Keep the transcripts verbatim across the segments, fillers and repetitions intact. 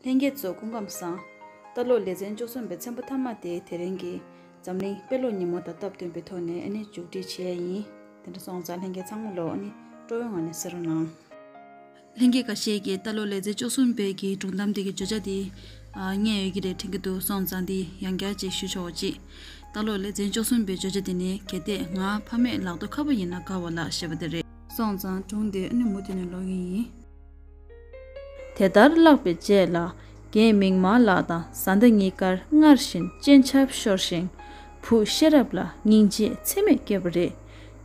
ལྷན་རྒྱས་ཚོ་སྐུ་ཁམས་བཟང་། ལྟ་ཀློག་ལེ་ཚན་བཅུ་གསུམ་པའི་ཚན་པ་མཐའ་མ་དེ་དེ་རིང་གི་འཛམ་གླིང་དཔེ་ཀློག་ཉིན་མོ་དང་སྟབས་བསྟུན་པའི་ཐོག་ནས་ཨ་ནི་མཇུག་སྒྲིལ་བྱེད་ཡ་ཡིན། དེ་འདྲ་སོང་ཙང་ལྷན་རྒྱས་ཚང་མ་ལོ་ཨ་ནི་སྤྲོ་བོའི་ངང་ནས་གསན་རོགས་གནང་། ལྷན་རྒྱས་ཁ་ཤས་ཀྱིས་ལྟ་ཀློག་ལེ་ཚན་བཅུ་གསུམ་པའི་གི་སྒྲུང་གཏམ་དེ་གི་བརྗོད་བྱ་དེ་ཨ་རྙེད་ཡོད་ཀྱི་རེད་དྲན་གྱི་འདུག་སོང་ཙང་དེ་ཡང་བསྐྱར་ཅིག་ཞུ་ཆོག་ཅིག་ལྟ་ཀློག་ལེ་ཚན་བཅུ་གསུམ་པའི་བརྗོད་བྱ་དེ་ནི་གལ་ཏེ་ང་ཕ་མས་ལག་ཐོག་ཁ་པོ་ཡིན་ན་དགའ་བ་ལ་ཞེས་པ་དེ་རེད། སོང་ཙང་སྒྲུང་དེ་ཨ་ནི་མུ་མཐུད་ནས་ཀློག་གི་ཡིན། དེ་ལྟར་བཀླགས་པའི་རྗེས་ལ་རྒན་མིག་དམར་ལགས་དང་བཟའ་ཟླ་གཉིས་ཀར་སྔར་བཞིན་སྤྱན་ཆབ་ཤོར་ཞིང་། བུ་ཤེས་རབ་ལ་སྙིང་རྗེ་ཚད་མེད་སྐྱེས་པ་རེད།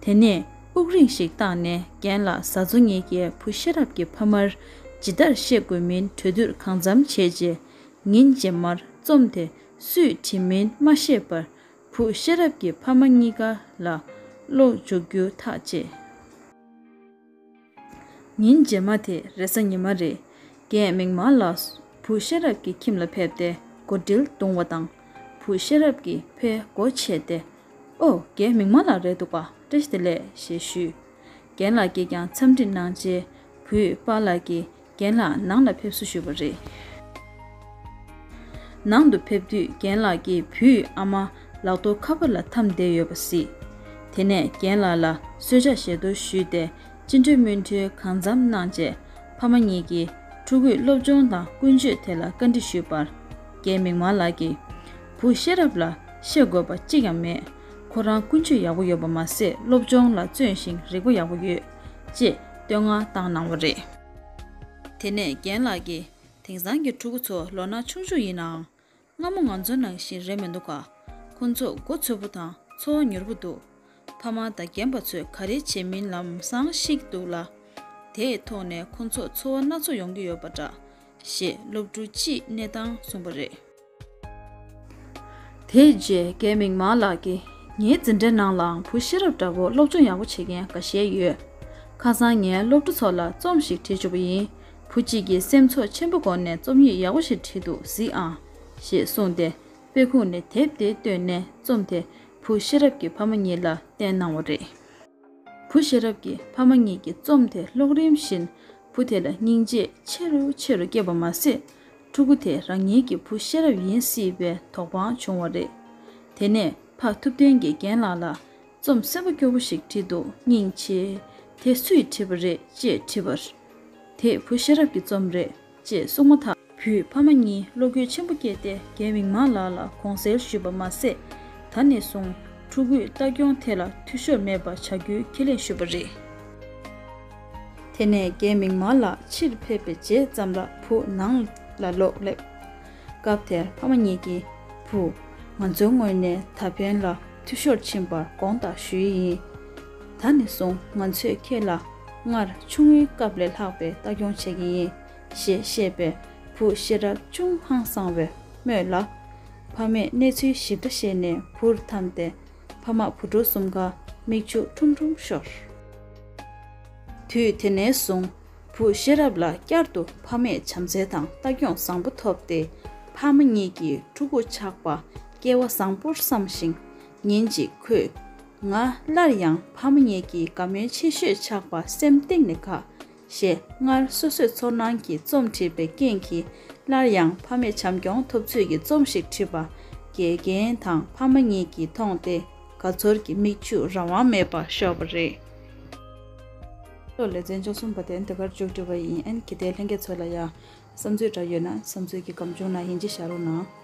དེ་ནས་དབུགས་རིང་ཞིག་བཏང་ནས་རྒན་ལགས་བཟའ་ཚོ་གཉིས་ཀས་བུ་ཤེས་རབ་ཀྱི་ཕ་མར་ཇི་ལྟར་བཤད་དགོས་མིན་གྲོས་བསྡུར་གང་འཚམ་བྱས་རྗེས། ཉིན་རྗེས་མར་རྩོམ་དེ་སུས་བྲིས་མིན་མ་ཤེས་པར། བུ་ཤེས་རབ་ཀྱི་ཕ་མ་གཉིས་ཀ་ལ་བློ་འཇུག་རྒྱུ་ཐག་བཅད། ཉིན་རྗེས་མ་དེ་རེས་གཟའ་ཉི་མ་རེད། རྒན་མིག་དམར་ལགས་བུ་ཤེས་རབ་ཀྱི་ཁྱིམ་ལ་ཕེབས་ཏེ་སྒོ་སྒྲིལ་བརྡུངས་པ་དང་། བུ་ཤེས་རབ་ཀྱིས་ཕར་སྒོ་ཕྱེས་ཏེ། ཨོ། རྒན་མིག་དམར་ལགས་རེད་འདུག་ག་བཀྲ་ཤིས་བདེ་ལེགས་ཞེས་ཞུས། རྒན་ལགས་ཀྱིས་ཀྱང་འཚམས་འདྲི་གནང་རྗེས་བུས་པཱ་ལགས་ཀྱིས་རྒན་ལགས་ནང་ལ་ཕེབས་བསུ་ཞུས་པ་རེད། ནང་དུ་ཕེབས་དུས་རྒན་ལགས་ཀྱིས་བུའི་ཨ་མ་ལག་ཐོག་ཁ་པར་ལ་འཐམས་བསྡད་ཡོད་པ་གཟིགས། དེ་ནས་རྒན་ལགས་ལ་གསོལ་ཇ་བཞེས་གཏུག་ཞུས་ཏེ་སྤྱི་འགྲོས་སྨོན་འདུན་གང་འཚམ་གནང་རྗེས་ཕ་མ་གཉིས་ཀྱིས་ཕྲུ་གུའི་སློབ་སྦྱོང་དང་ཀུན་སྤྱོད་ཐད་ལ་བཀའ་འདྲི་ཞུས་པར། རྒན་མིག་དམར་ལགས་ཀྱིས། བུ་ཤེས་རབ་ལ་བཤད་དགོས་པ་གཅིག་ཀྱང་མེད། ཁོ་རང་ཀུན་སྤྱོད་ཡག་པོ་ཡོད་པ་མ་ཟད་སློབ་སྦྱོང་ལ་བརྩོན་ཞིང་རིག་པ་ཡག་པོ་ཡོད། ཅེས་བསྟོད་བསྔགས་བཏང་གནང་བ་རེད། དེ་ནས་རྒན་ལགས་ཀྱིས། དེང་སང་གི་ཕྲུ་གུ་ཚོ་ལོ་ན་ཆུང་ཆུང་ཡིན་ནའང་། སྔ་མོ་ང་ཚོ་ནང་བཞིན་རེད་མི་འདུག་ག་ཁོང་ཚོ་མགོ་ཚོས་པོ་དང་འཚོ་བ་མྱུར་པོ་འདུག་ཕ་མ་དང་རྒན་པ་ཚོས་ག་རེ་བྱེད་མིན་ལམ་སང་ཤེས་ཀྱི་འདུག་ལ། དེའི་ཐོག་ནས་ཁོང་ཚོར་ཚོར་བ་སྣ་ཚོགས་ཡོང་གི་ཡོད་པ་འདྲ། ཞེས་སློབ་ཕྲུག་སྤྱིའི་གནས་སྟངས་གསུངས་པ་རེད། དེའི་རྗེས་རྒན་མིག་དམར་ལགས་ཀྱིས། ངའི་འཛིན་གྲྭའི་ནང་ལའང་བུ་ཤེས་རབ་འདྲ་བོ་སློབ་སྦྱོང་ཡག་པོ་བྱེད་མཁན་འགའ་ཤས་ཡོད། ཁ་སང་ངས་སློབ་ཕྲུག་ཚོ་ལ་རྩོམ་ཞིག་བྲིས་བཅུག་པ་ཡིན། བུ་གཅིག་གིས་སེམས་ཚོར་ཆེན་པོ་སྒོ་ནས་རྩོམ་ཡིག་ཡག་པོ་ཞིག་བྲིས་འདུག་གཟིགས་ཨང་། ཞེས་གསུངས་ཏེ། དཔེ་ཁུག་ནས་དེབ་དེ་བཏོན་ནས་རྩོམ་དེ་བུ་ཤེས་རབ་ཀྱི་ཕ་མ་གཉིས་ལ་བསྟན་གནང་བ་རེད། བུ་ཤེས་རབ་ཀྱི་ཕ་མ་གཉིས་ཀྱིས་རྩོམ་དེ་ཀློག་རིམ་བཞིན་བུ་དེ་ལ་སྙིང་རྗེ་ཆེ་རུ་ཆེ་རུ་སྐྱེས་པ་མ་ཟད། ཕྲུ་གུ་དེ་རང་ཉིད་ཀྱི་བུ་ཤེས་རབ་ཡིན་སྲིད་པའི་དོགས་པ་བྱུང་བ་རེད། དེ་ནས་ཕ་ཐུབ་བསྟན་གྱིས་རྒན་ལགས་ལ། རྩོམ་གསལ་པོ་སྐྱོ་པོ་ཞིག་བྲིས་འདུག་སྙིང་རྗེ། དེ་སུས་བྲིས་པ་རེད་ཅེས་དྲིས་པར། དེ་བུ་ཤེས་རབ་ཀྱི་རྩོམ་རེད་ཅེས་གསུངས་མ་ཐག་བུས་ཕ་མ་གཉིས་བློ་འགྱོད་ཆེན་པོ་སྐྱེས་ཏེ་རྒན་མིག་དམར་ལགས་ལ་དགོངས་སེལ་ཞུས་པ་མ་ཟད། ད་ནས་བཟུང་ཕྲུ་གུའི་ལྟ་སྐྱོང་ཐད་ལ་འཐུས་ཤོར་མེད་པ་བྱ་རྒྱུའི་ཁས་ལེན་ཞུས་པ་རེད། དེ་ནས་རྒན་མིག་དམར་ལགས་ཕྱིར་ཕེབས་པའི་རྗེས་ཙམ་ལ་བུ་ནང་ལ་ལོག་སླེབས། སྐབས་དེར་ཕ་མ་གཉིས་ཀྱིས། བུ། ང་ཚོའི་ངོས་ནས་ད་ཕན་ལ་འཐུས་ཤོར་ཕྱིན་པར་དགོངས་དག་ཞུ་ཡི་ཡིན། ད་ནས་བཟུང་ང་ཚོས་ཁྱེད་ལ་སྔར་ཆུང་ངུའི་སྐབས་ལས་ལྷག་པའི་ལྟ་སྐྱོང་བྱེད་ཀྱི་ཡིན། ཞེས་བཤད་པས་བུ་ཤེས་རབ་ཅུང་ཧང་སངས་པའི་དམོད་ལ། ཕ་མས་གནས་ཚུལ་ཞིབ་ཕྲ་ཤེས་ནས་བུར་འཐམས་ཏེ། ཕ་མ་བུ་ཕྲུག་གསུམ་ཀ་མིག་ཆུ་ཁྲུམ་ཁྲུམ་ཤོར། དུས་དེ་ནས་བཟུང་བུ་ཤེས་རབ་ལ་བསྐྱར་དུ་ཕ་མས་བྱམས་བརྩེ་དང་ལྟ་སྐྱོང་བཟང་པོ་ཐོབ་སྟེ། ཕ་མ་གཉིས་ཀྱི་ཕྲུ་གུ་ཆགས་པ་སྐལ་བ་བཟང་པོར་བསམ་ཞིང་། ཉིན་གཅིག་ཁོས། ང་སླར་ཡང་ཕ་མ་གཉིས་ཀྱི་དགའ་མོས་ཆེ་ཤོས་ཆགས་པ་སེམས་གཏིང་ནས་དགའ། ཞེས་སྔར་སོ་སོས་ཚོར་སྣང་གིས་རྩོམ་བྲིས་པའི་རྐྱེན་གྱིས་སླར་ཡང་ཕ་མས་བྱམས་སྐྱོང་ཐོབ་ཚུལ་གྱི་རྩོམ་ཞིག་བྲིས་པ། དགེ་རྒན་དང་ཕ་མ་གཉིས་ཀྱིས་མཐོང་སྟེ་དགའ་ཚོར་གྱི་མིག་ཆུ་རང་དབང་མེད་པར་ཤོར་བ་རེད། ལོ་ལེ་ཚན་བཅུ་གསུམ་པ་དེ་འདི་གར་མཇུག་སྒྲིལ་བ་ཡིན། ཨན་གྱི་དེ་ལྷན་རྒྱས་ཚོ་ལ་ཡང་བསམ་ཚུལ་འདྲ་ཡོད་ན་བསམ་ཚུལ་གྱི་སྒམ་ཆུང་ནང་ཡིན་གཅིག་བཞག་རོགས་གནང་།